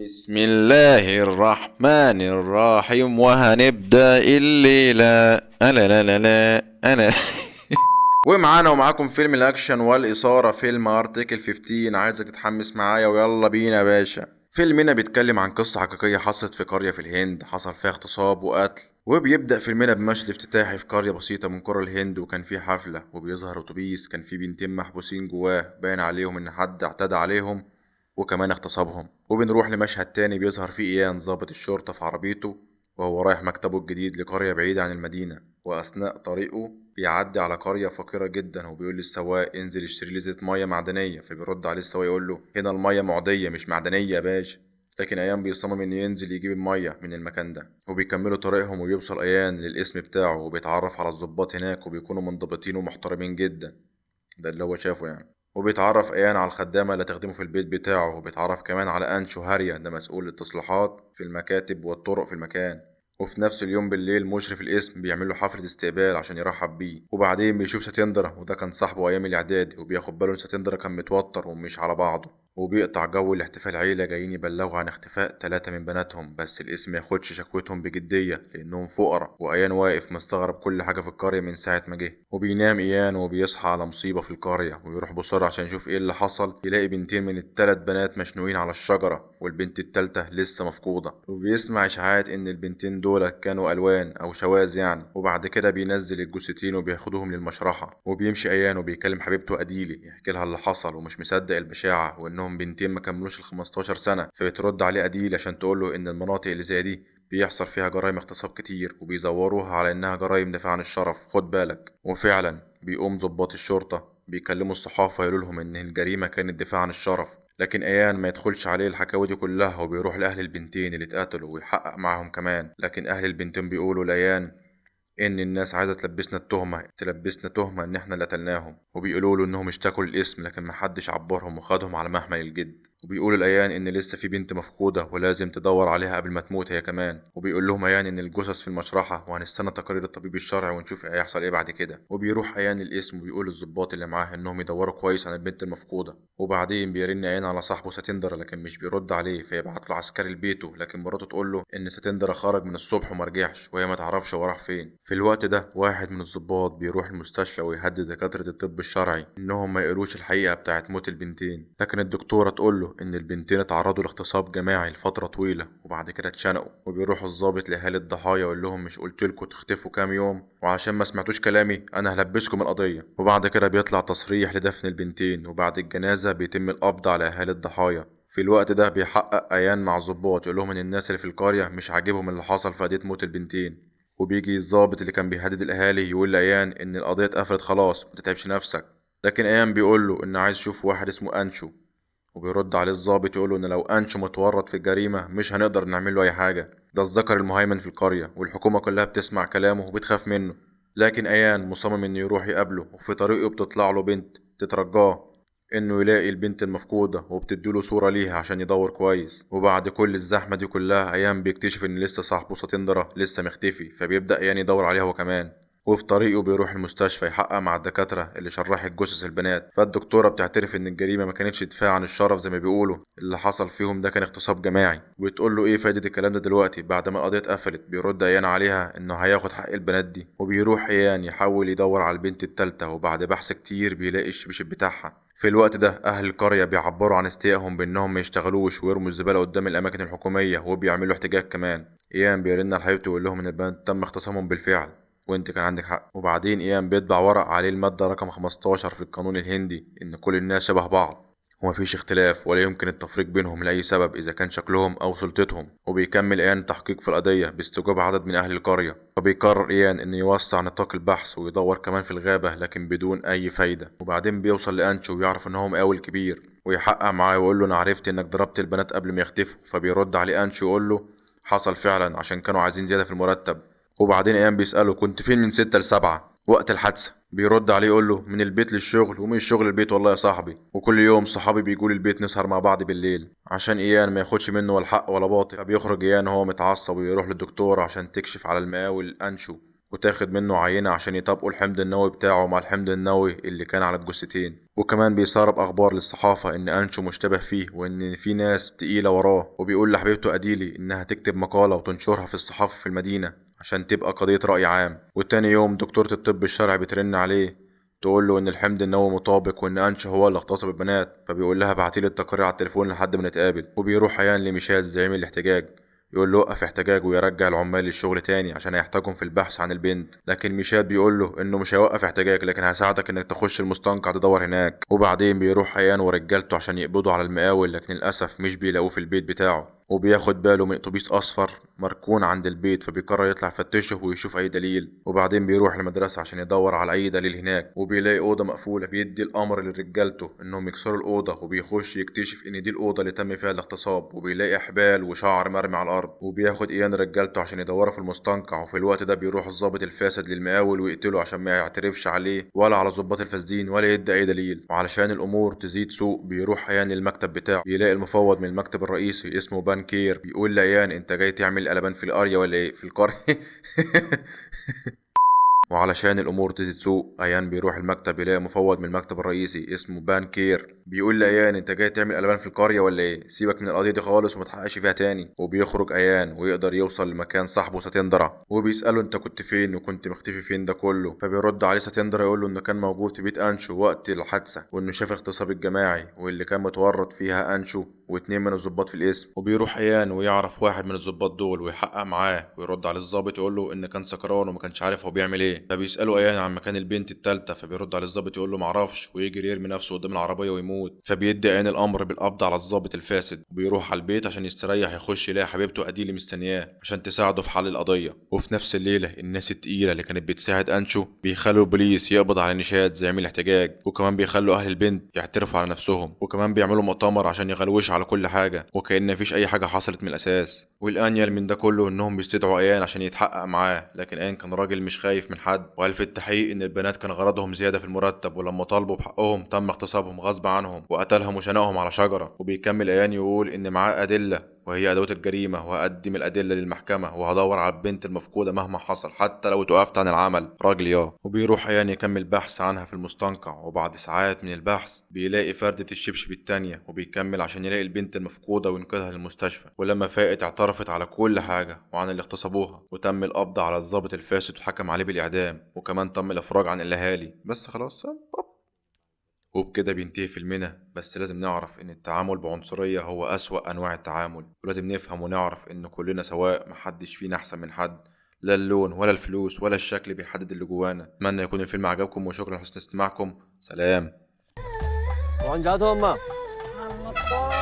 بسم الله الرحمن الرحيم. وهنبدأ الليلة. أنا لا لا لا أنا. ومعانا ومعاكم فيلم الأكشن والإثارة، فيلم Article 15. عايزك تتحمس معايا ويلا بينا يا باشا. فيلمنا بيتكلم عن قصة حقيقية حصلت في قرية في الهند، حصل فيها اغتصاب وقتل. وبيبدأ فيلمنا بمشهد افتتاحي في قرية بسيطة من قرى الهند، وكان في حفلة وبيظهر أتوبيس كان في بنتين محبوسين جواه، باين عليهم إن حد اعتدى عليهم وكمان اغتصبهم. وبنروح لمشهد تاني بيظهر فيه إيان ضابط الشرطة في عربيته وهو رايح مكتبه الجديد لقرية بعيدة عن المدينة، وأثناء طريقه بيعدي على قرية فقيرة جدا، وبيقول للسواق انزل اشتري لي زيت مية معدنية. فبيرد عليه السواق يقول له هنا المية معدية مش معدنية يا باشا. لكن ايان بيصمم انه ينزل يجيب المية من المكان ده، وبيكملوا طريقهم وبيوصل ايان للاسم بتاعه وبيتعرف على الضباط هناك، وبيكونوا منضبطين ومحترمين جدا، ده اللي هو شافه يعني. وبيتعرف ايان على الخدامة اللي تخدمه في البيت بتاعه، وبيتعرف كمان على انشو هاريا، ده مسؤول التصليحات في المكاتب والطرق في المكان. وفي نفس اليوم بالليل مشرف القسم بيعمل له حفلة استقبال عشان يرحب بيه. وبعدين بيشوف ساتندرا، وده كان صاحبه ايام الاعدادي، وبياخد باله ان ساتندرا كان متوتر ومش على بعضه. وبيقطع جو الاحتفال عيلة جايين يبلغوا عن اختفاء 3 من بناتهم، بس القسم ياخدش شكوتهم بجدية لأنهم فقراء. وأيان واقف مستغرب كل حاجة في القرية من ساعة ما جه. وبينام إيان وبيصحى على مصيبة في القرية، ويروح بسرعة عشان يشوف إيه اللي حصل. يلاقي بنتين من ال3 بنات مشنوقين على الشجرة، والبنت التالتة لسه مفقودة. وبيسمع إشاعات إن البنتين دول كانوا ألوان أو شواذ يعني. وبعد كده بينزل الجثتين وبياخدوهم للمشرحة. وبيمشي أيان وبيكلم حبيبته أديلي يحكي لها اللي حصل، ومش مصدق البشاعة وإنهم بنتين ما كملوش ال15 سنة. فبترد عليه أديل عشان تقوله إن المناطق اللي زي دي بيحصل فيها جرائم اغتصاب كتير، وبيزوروها على إنها جرائم دفاع عن الشرف، خد بالك. وفعلا بيقوم ضباط الشرطة بيكلموا الصحافة يقولوا لهم إن الجريمة كانت دفاع عن الشرف. لكن أيان ما يدخلش عليه الحكاوي دي كلها، وبيروح لأهل البنتين اللي اتقتلوا ويحقق معاهم كمان. لكن أهل البنتين بيقولوا لأيان إن الناس عايزة تلبسنا التهمة، تلبسنا تهمة إن إحنا اللي قتلناهم. وبيقولوا له إنهم اشتكوا للقسم، لكن محدش عبرهم وخدهم على محمل الجد. وبيقولوا لأيان إن لسه في بنت مفقودة ولازم تدور عليها قبل ما تموت هي كمان. وبيقول لهم أيان إن الجثث في المشرحة وهنستنى تقارير الطبيب الشرعي ونشوف هيحصل إيه بعد كده. وبيروح أيان القسم وبيقول للظباط اللي معاه إنهم يدوروا كويس عن البنت المفقودة. وبعدين بيرن أيان على صاحبه ساتندرا، لكن مش بيرد عليه، فيبعت له عسكري لبيته. لكن مراته تقول له إن ساتندرا خرج من الصبح وما رجعش، وهي ما تعرفش هو راح فين. في الوقت ده واحد من الظباط بيروح المستشفى ويهدد دكاترة الطب الشرعي إنهم ما يقولوش الحقيقة بتاعت موت البنتين. لكن الدكتورة تقول له إن البنتين اتعرضوا لاغتصاب جماعي لفترة طويلة وبعد كده اتشنقوا. وبيروحوا الضابط لأهالي الضحايا ويقول لهم مش قلتلكوا تختفوا كام يوم، وعشان ما سمعتوش كلامي أنا هلبسكم القضية. وبعد كده بيطلع تصريح لدفن البنتين، وبعد الجنازة بيتم القبض على أهالي الضحايا. في الوقت ده بيحقق أيان مع الضباط يقول لهم إن الناس اللي في القرية مش عاجبهم اللي حصل في قضية موت البنتين. وبيجي الضابط اللي كان بيهدد الأهالي يقول لأيان إن القضية اتقفلت خلاص ما تتعبش نفسك. لكن أيان بيقول له إن عايز يشوف واحد اسمه أنشو. وبيرد عليه الضابط يقول له إن لو أنشو متورط في الجريمة مش هنقدر نعمل له أي حاجة، ده الذكر المهيمن في القرية والحكومة كلها بتسمع كلامه وبتخاف منه. لكن أيان مصمم إنه يروح يقابله، وفي طريقه بتطلع له بنت تترجاه إنه يلاقي البنت المفقودة، وبتديله صورة ليها عشان يدور كويس. وبعد كل الزحمة دي كلها أيان بيكتشف إن لسه صاحبه ساتندرا لسه مختفي، فبيبدأ أيان يدور عليها هو كمان. وفي طريقه بيروح المستشفى يحقق مع الدكاترة اللي شرحت جثث البنات. فالدكتورة بتعترف إن الجريمة ما كانتش دفاع عن الشرف زي ما بيقولوا، اللي حصل فيهم ده كان اغتصاب جماعي. وبتقول له إيه فايدة الكلام ده دلوقتي بعد ما القضية اتقفلت. بيرد أيان عليها إنه هياخد حق البنات دي. وبيروح أيان يحاول يدور على البنت التالتة، وبعد بحث كتير بيلاقي الشبشب بتاعها. في الوقت ده أهل القرية بيعبروا عن استيائهم بإنهم ما يشتغلوش ويرموا الزبالة قدام الأماكن الحكومية، وبيعملوا احتجاج كمان. إيان بيرن على حبيبته ويقول لهم إن البنات تم اغتصابهم بالفعل وانت كان عندك حق. وبعدين إيان بيطبع ورق عليه المادة رقم 15 في القانون الهندي إن كل الناس شبه بعض ومفيش اختلاف ولا يمكن التفريق بينهم لأي سبب إذا كان شكلهم أو سلطتهم. وبيكمل إيان التحقيق في القضية باستجواب عدد من أهل القرية. فبيقرر إيان إنه يوسع نطاق البحث ويدور كمان في الغابة، لكن بدون أي فايدة. وبعدين بيوصل لأنشو ويعرف إن هو مقاول كبير، ويحقق معاه ويقول له أنا عرفت إنك ضربت البنات قبل ما يختفوا. فبيرد عليه أنشو ويقول له حصل فعلا عشان كانوا عايزين زيادة في المرتب. وبعدين إيان بيسأله كنت فين من 6 ل7 وقت الحادثة؟ بيرد عليه يقول له من البيت للشغل ومن الشغل للبيت والله يا صاحبي، وكل يوم صحابي بيجوا البيت نسهر مع بعض بالليل، عشان إيان ما ياخدش منه ولا حق ولا باطل. فبيخرج إيان وهو متعصب ويروح للدكتورة عشان تكشف على المقاول أنشو. وتاخد منه عينة عشان يطبقوا الحمض النووي بتاعه مع الحمض النووي اللي كان على الجثتين. وكمان بيسرب اخبار للصحافة ان انشو مشتبه فيه وان في ناس تقيلة وراه، وبيقول لحبيبته اديلي انها تكتب مقالة وتنشرها في الصحافة في المدينة عشان تبقى قضية رأي عام. وتاني يوم دكتورة الطب الشرعي بترن عليه تقول له ان الحمض النووي مطابق وان انشو هو اللي اغتصب البنات، فبيقول لها ابعتيلي التقرير على التليفون لحد ما نتقابل. وبيروح ايان لميشيل زعيم الاحتجاج يقول له وقف احتجاج ويرجع العمال للشغل تاني عشان هيحتاجهم في البحث عن البنت، لكن ميشيل بيقول له انه مش هيوقف احتجاج لكن هساعدك انك تخش المستنقع تدور هناك. وبعدين بيروح ايان ورجالته عشان يقبضوا على المقاول، لكن للاسف مش بيلاقوه في البيت بتاعه، وبياخد باله من اتوبيس اصفر مركون عند البيت، فبيقرر يطلع يفتشه ويشوف اي دليل. وبعدين بيروح المدرسة عشان يدور على اي دليل هناك، وبيلاقي اوضة مقفولة، بيدي الامر لرجالته انهم يكسروا الاوضة، وبيخش يكتشف ان دي الاوضة اللي تم فيها الاغتصاب، وبيلاقي حبال وشعر مرمي على الارض. وبياخد ايان رجالته عشان يدوروا في المستنقع، وفي الوقت ده بيروح الضابط الفاسد للمقاول ويقتله عشان ما يعترفش عليه ولا على ضباط الفاسدين ولا يدي اي دليل. وعلشان الامور تزيد سوء بيروح ايان للمكتب بتاعه، بيلاقي المفوض من المكتب الرئيسي اسمه بانكير، بيقول لايان انت جاي تعمل قلبان في القرية ولا ايه في القرية. وعلشان الامور تزيد سوء ايان بيروح المكتب يلاقي مفوض من المكتب الرئيسي اسمه بانكير، بيقول لايان انت جاي تعمل قلبان في القرية ولا ايه، سيبك من القضية دي خالص وما تحققش فيها تاني. وبيخرج ايان ويقدر يوصل لمكان صاحبه ساتندرا، وبيساله انت كنت فين وكنت مختفي فين ده كله، فبيرد عليه ساتندرا يقول له انه كان موجود في بيت انشو وقت الحادثة، وانه شاف الاغتصاب الجماعي واللي كان متورط فيها انشو واتنين من الضباط في القسم. وبيروح ايان ويعرف واحد من الضباط دول ويحقق معاه، ويرد على الضابط يقول له ان كان سكران وما كانش عارف هو بيعمل ايه. فبيساله ايان عن مكان البنت الثالثة، فبيرد على الضابط يقول له معرفش، ويجري يرمي نفسه قدام العربية ويموت. فبيدي ايان الامر بالقبض على الضابط الفاسد، وبيروح على البيت عشان يستريح، يخش يلاقي حبيبته اديلي مستنياه عشان تساعده في حل القضية. وفي نفس الليلة الناس التقيله اللي كانت بتساعد انشو بيخلوا البوليس يقبض على نشاد زعيم الاحتجاج، وكمان بيخلوا اهل البنت يعترفوا على نفسهم، وكمان بيعملوا مؤتمر عشان يغلوشوا على كل حاجة وكأن مفيش اي حاجة حصلت من الاساس. والانيل من ده كله انهم بيستدعوا ايان عشان يتحقق معاه، لكن ايان كان راجل مش خايف من حد، وقال في التحقيق ان البنات كان غرضهم زيادة في المرتب، ولما طالبوا بحقهم تم اغتصابهم غصب عنهم وقتلهم وشنقهم على شجرة. وبيكمل ايان يقول ان معاه ادلة وهي ادوات الجريمة، وهقدم الادلة للمحكمة وهدور على البنت المفقودة مهما حصل حتى لو توقفت عن العمل، راجل يا. وبيروح ايان يكمل بحث عنها في المستنقع، وبعد ساعات من البحث بيلاقي فردة الشبشب التانية، وبيكمل عشان يلاقي البنت المفقودة وينقذها للمستشفى. ولما فاقت اعترفت على كل حاجة وعن اللي اغتصبوها، وتم القبض على الضابط الفاسد وحكم عليه بالاعدام، وكمان تم الافراج عن الاهالي. بس خلاص. وبكده بينتهي فيلمنا. بس لازم نعرف ان التعامل بعنصرية هو أسوأ انواع التعامل، ولازم نفهم ونعرف ان كلنا سواء، محدش فينا احسن من حد، لا اللون ولا الفلوس ولا الشكل بيحدد اللي جوانا. اتمنى يكون الفيلم عجبكم، وشكرا لحسن استماعكم. سلام. 완자도 엄마. 안 먹고.